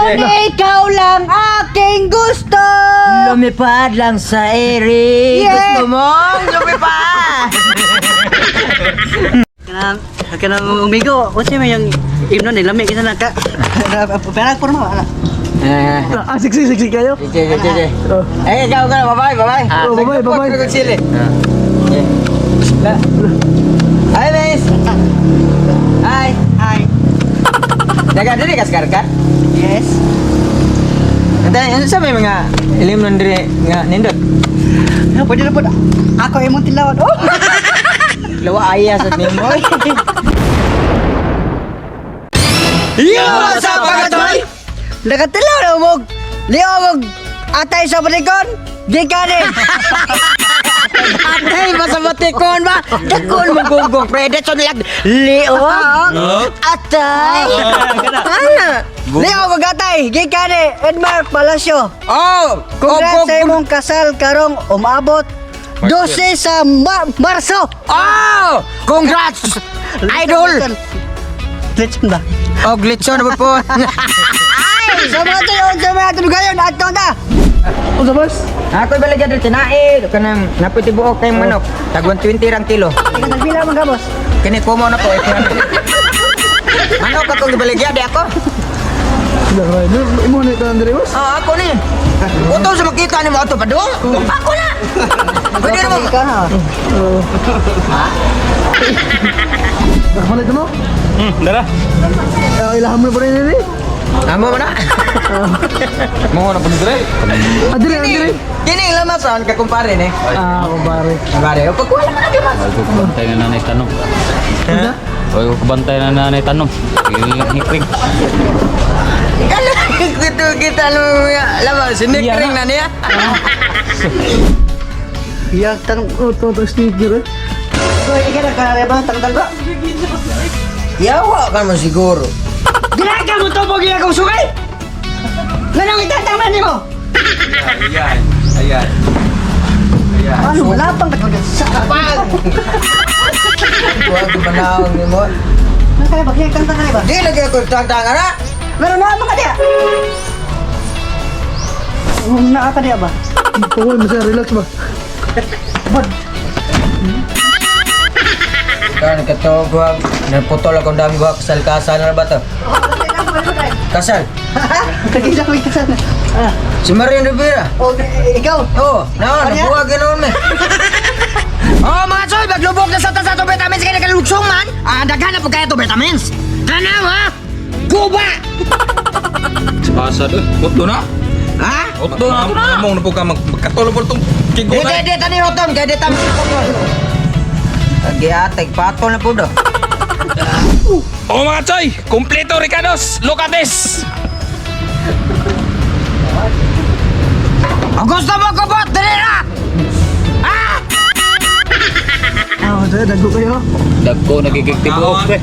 Ikaw lang aking gusto. Lumipad lang sa ere. Yeah. Gusto mong lumipad. Kanang kanang umigo, unsa may yung imno ni lami kita na ka. Pero porma wala. Eh, Ah, sexy, sexy kayo. sige, sige, sige. Eh, ikaw ka na, bye-bye, bye-bye. Oh, bye-bye, bye-bye. Nagpapot sili. Okay. La. Hi, miss. Hi. Hi. Daga diri ka sa karka? Yes. Ante, ano sa may mga ilim nun diri nga nindot? No, pwede na po. Ako imong tilawan. Oh. Lawa aya sa nimo. Yo, sa pagatoy! Nakatilaw na umog. Liog og atay sa balikon. Gikan. Atay ba sa batikon ba? Dakon mo gunggong pre. Detson lag liog. Atay. Ana. Liog og atay. Gikan ni Edmar Palacio. Oh, Congrats sa imong kasal karong umabot 12 sa Marso. Oh, congrats. Idol. Lechon ba? Oh, glitson na po. Sa mga tuyon, sa mga tuyon, ato na. Unsa, boss? Ako balagyan diri tinae kanang napoy tibuok kay manok. Tag 120 rang kilo. Ikaw nagpila man ka, boss? Kini kumo na ko. Manok ako gibaligya di ako. Sila, rider. Imo na ito dire, boss. Oh, ako ni. Uto sa makita ni mo ato padung. Ako na. Pwede na mo. Ikaw na. Nakapalit mo? Dara. Ah, ilahan mo na pa rin ini. Amo mo na. Mo na po dire. Ah, dire, ah, dire. Kini lamason ka kumpare ni. Ah, kumpare. Kumpare, o pagkuha lang na lamas. Ay ko kubantay na nanay tanom. Unsa? Ay ko kubantay na nanay tanom. Hikrik. Kala kita kita no lamas sinikring na niya. Yak tang Oh, to, to, sticker eh. So, ikaw na kanang ba tanggal ba? Yawa ka mo siguro. Ginaga mo to pag akong sugay. Nganong itatama nimo? Ayan. Ayan. Ayan. Ano wala pang katulad sa Pag. Kuha ko panahon ni mo. Kaya ba kaya tanggal ba? Di lagi ako tangtangan na. Meron na mga diya. Naa ka diya ba? Pungol mo siya, relax ba? Kan kato ko naputol akong dami ko kasal kasal na ba to? Kasal. Kagila ko ikasal. Ah, Si Marian Rivera. oh, ikaw. Oo, oh, naon, nabuha ganoon me. Oh, mga soy, maglubog na sa tasa to vitamins kay nakalugsong man. Ah, daghan na po kaya to vitamins. Tanaw ha. Guba. Pasad eh. Otto na. Ha? Otto na. Otto na. Mo na po ka magkatulog po tong Di kigo di di tani hoton kay di tam. Giatay patol na po do. Oh mga choy, kumpleto Ricardos. Look at this. Ang gusto mo kubot diri na. Ah! Ah, unsa, dagko kayo. Dagko nagigig tibuok pre.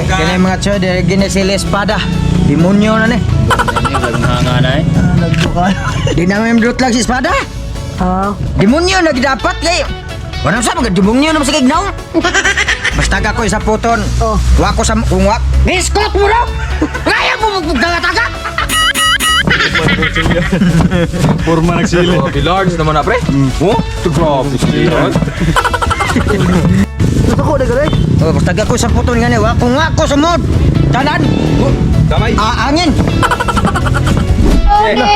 Kini mga choy, diri gini sila espada. Demonyo na ni. Hanga na eh. Ah, dagko kayo. Di na may lang si espada. Ah, Demonyo na gidapat kay. Wala sa mga demonyo na sa gignaw. Basta ka ko isa puton. Oh. Wa ko sa kung wa. Biskot mo raw. Kaya mo magpagtaga. Forma nagsili. Oh, large naman na pre. Oh, grabe si large. nasuko na ka, Oh, basta ka ko sa puton ngani wa kung wa ko sa mod. Tanan. Damay. Aangin.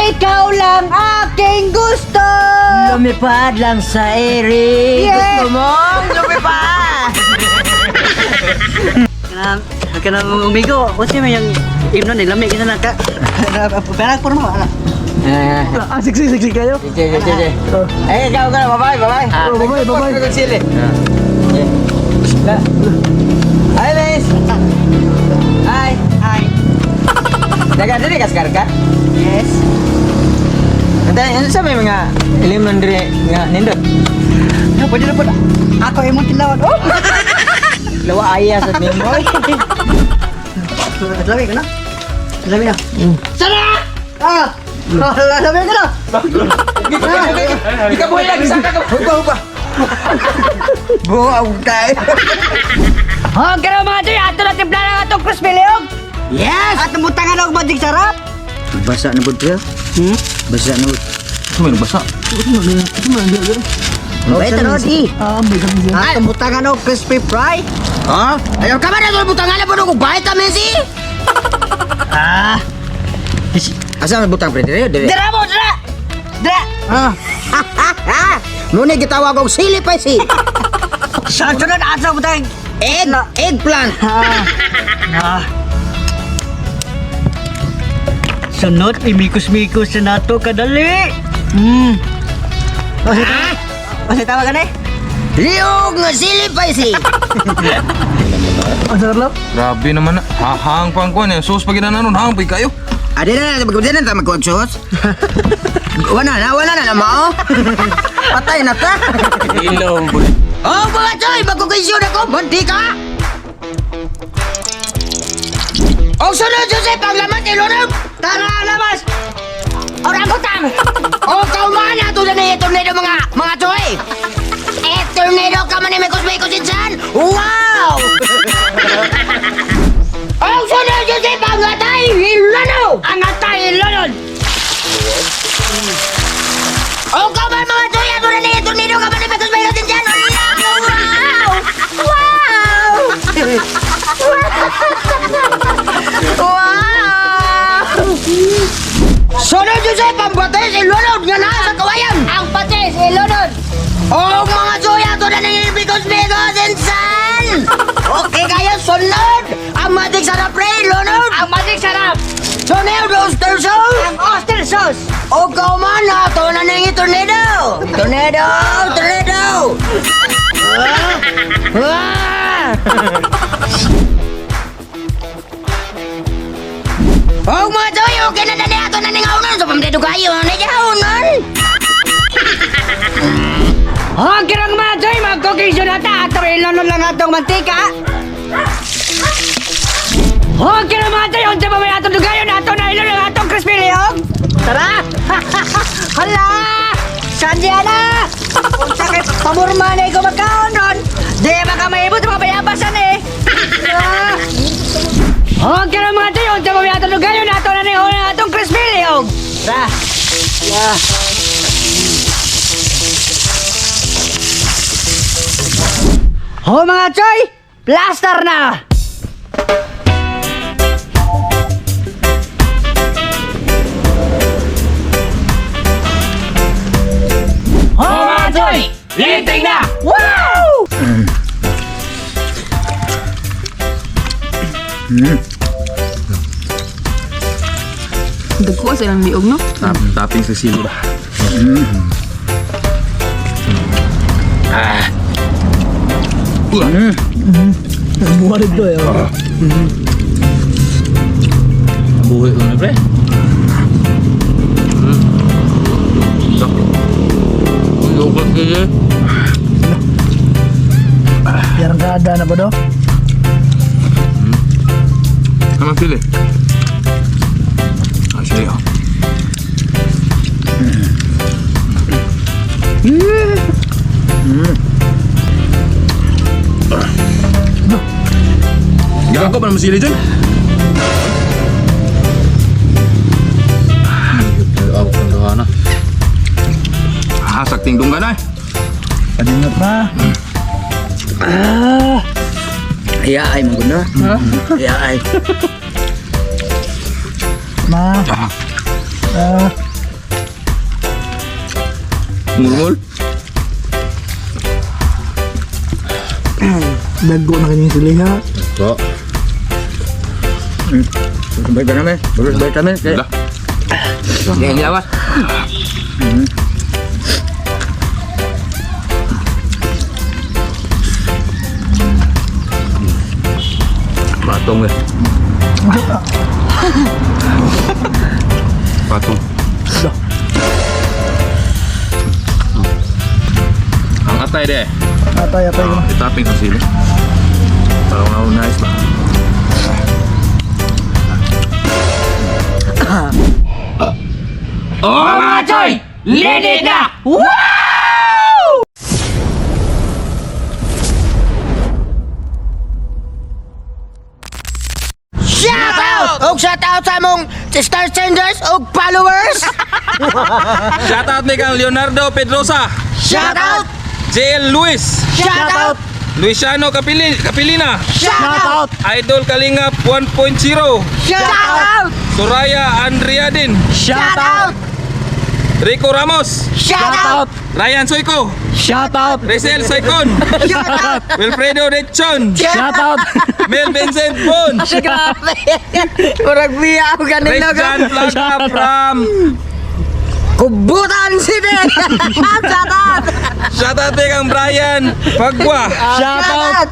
Ikaw lang aking gusto. Lumipad lang sa ere. Yeah. Gusto mong lumipad. Kanang kanang umigo, unsa may yung imno ni lami kita na ka. Pero porma wala. Eh, Ah, sexy, sexy kayo. sige, sige, sige. Eh, ikaw ka na, bye-bye, bye-bye. Oh, bye-bye, bye-bye. Sili. Okay. La. Hi, miss. Hi. Hi. Daga diri ka sa karka? Yes. Ante, ano sa may mga ilim nun diri nga nindot? No, pwede na po. Ako imong tilawan. Oh. Lawa aya sa nimo. Lami ka na. Lami na. Sana! Ah! Lami ka na. Ikaw buhay lang isa ka. Hupa, hupa. Buhaw kay. Oh, karon mga choy, ato na timpla na atong crispy liog. Yes! At namutangan og magic sarap. Basa na bud siya. Basa na bud. Ito may basa. Vitamin C. Ah, vitamin C. Ah, butangan og crispy fry. Ha? Ayaw ka ba na ito butang alam mo kung vitamin C? Ah. Asa may butang pre? Dire, dire. Dira mo, dira. Dira. Ah, Ngunit gitawag og sili pa si. Sa sunod asa butang. Egg, eggplant. Ah. Sunod, imikos-mikos na nato kadali. Kasi tawag ka eh? Liog nga sili pa si. ang sarap. Grabe naman na. Hahang pang kuan eh. Sauce pa ginanon, hang pa kayo. Ade na na, magkabdi na ta magkuag sauce. Wala na na mao. Patay na ta. Ilaw po. Oh, mga choy, magkukisyon ako, mantika. Og sunod, Joseph, ang laman ilunod. Tara, labas. Orangutang! O kaumahan na ito na ni tornado mga choy! Eh, tornado ka man ni Mikos-Mikos insan! Wow! Ang sunod, Joseph, ang atay ilunod! Ang atay ilunod. O kaumahan mga choy, ato na ni tornado ka man ni Mikos-Mikos insan! Wow! Wow! Wow! Sunod, Joseph, ang bates ilunod nga naa sa kawayan! Ang patis ilunod. Oh, mga suya, ito na nang Bigos Bigos insan! Okay kayo, sunod! Ang magic sarap pre, lunod! Ang magic sarap. Sunod, oyster sauce! Ang oyster sauce. O kauman na, ito na nang tornado! Tornado! Tornado! Ah! Ah! Oh, mga suya, okay na na niya, ito na nang aunon! So, pamdedo kayo, na niya aunon! Oh, kirang mga choy, mag-cooking show na ta. Atong ilunod lang atong mantika. Oh, kirang mga choy, unsa pa may atong dugayon ato na ilunod ang atong crispy liog. Tara. Hala! Sandiya na! Unsa kay pamurma na ikaw magkaon ron? Di ba ka maibot mga bayabasan eh. Ah. Oh, kirang mga choy, unsa pa may atong dugayon ato na ilunod ang atong crispy liog. Tara. Yeah. Ho mga choy, plaster na! Ho mga choy, Linting na! Wow! Dagko sa ilang liog, no? Topping sa sili ba? Ah. Buha dito eh. Oh. Buhay ko na pre. Lukot kayo. Yarang kada na ba do? Naman sili. Ah, sili ah. Gago pa naman sili dyan. Ah, sakting dunggan ay. Paningat na. Iya ay, maganda. Iya ay. Ma. Ah, Ah, murmul. dagko na kining sili ha. Ito. Vitamin, vitamin. Wala. Yang lawas. Patong eh. Patong. Ang atay de. Atay, atay ko na. Itaping sa sili. Parang ako nice ba? Oh, mga choy! Linit na! Shout out! Og shout out sa among Star Changers. Viewers og followers. Shout out ni kang Leonardo Pedrosa, Shout out! JL Luis, Shout out! Luisiano Kapilina, Shout out! Idol Kalingap 1.0, Shout out! Soraya Andriadin, Shout out! Rico Ramos, Shout out! Ryan Soyko, Shout out. Rizel Saicon, Shout out! Wilfredo Rechon, Shout out. Mel Vincent Bon, Grabe! Murag biya ako ganun. Christian Plaga from Kubutan City! Shout out! Shout out kang Brian Pagwa, Shout out.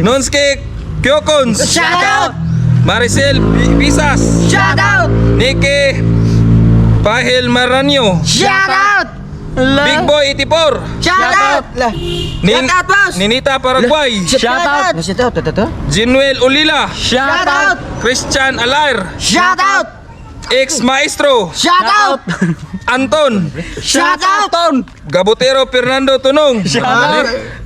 Nonske Kyokons, Shout out! Maricel Pisas, Shout out! Nikki Pahil Maranyo, Shout out! Big Boy 84, Shout out! Nin Shout out, boss! Ninita Paraguay, Shout out. Shout out! Ito, ito? Jinuel Ulila, Shout Shout out. out! Christian Alair, Shout out! Ex Maestro, Shout out! Anton, Shout out! Gabotero Fernando Tunong,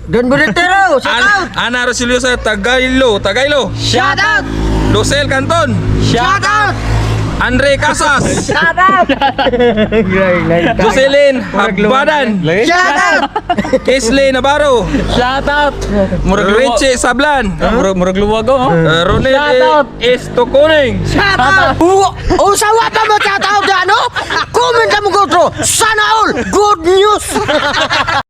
Don Bonitero! Shout out! Ana Rosiliosa Tagailo, Shout out! Lucel Canton, Shout out! Andre Casas, Shout out! Jocelyn Habadan, Shout out! Kisley Navarro, Shout out. Richie Sablan, Murag luwag oh. Ronel Shout out. Estoconing, Shout out! Usawa pa mo shout out ano? Comment mo go. Sana all good news.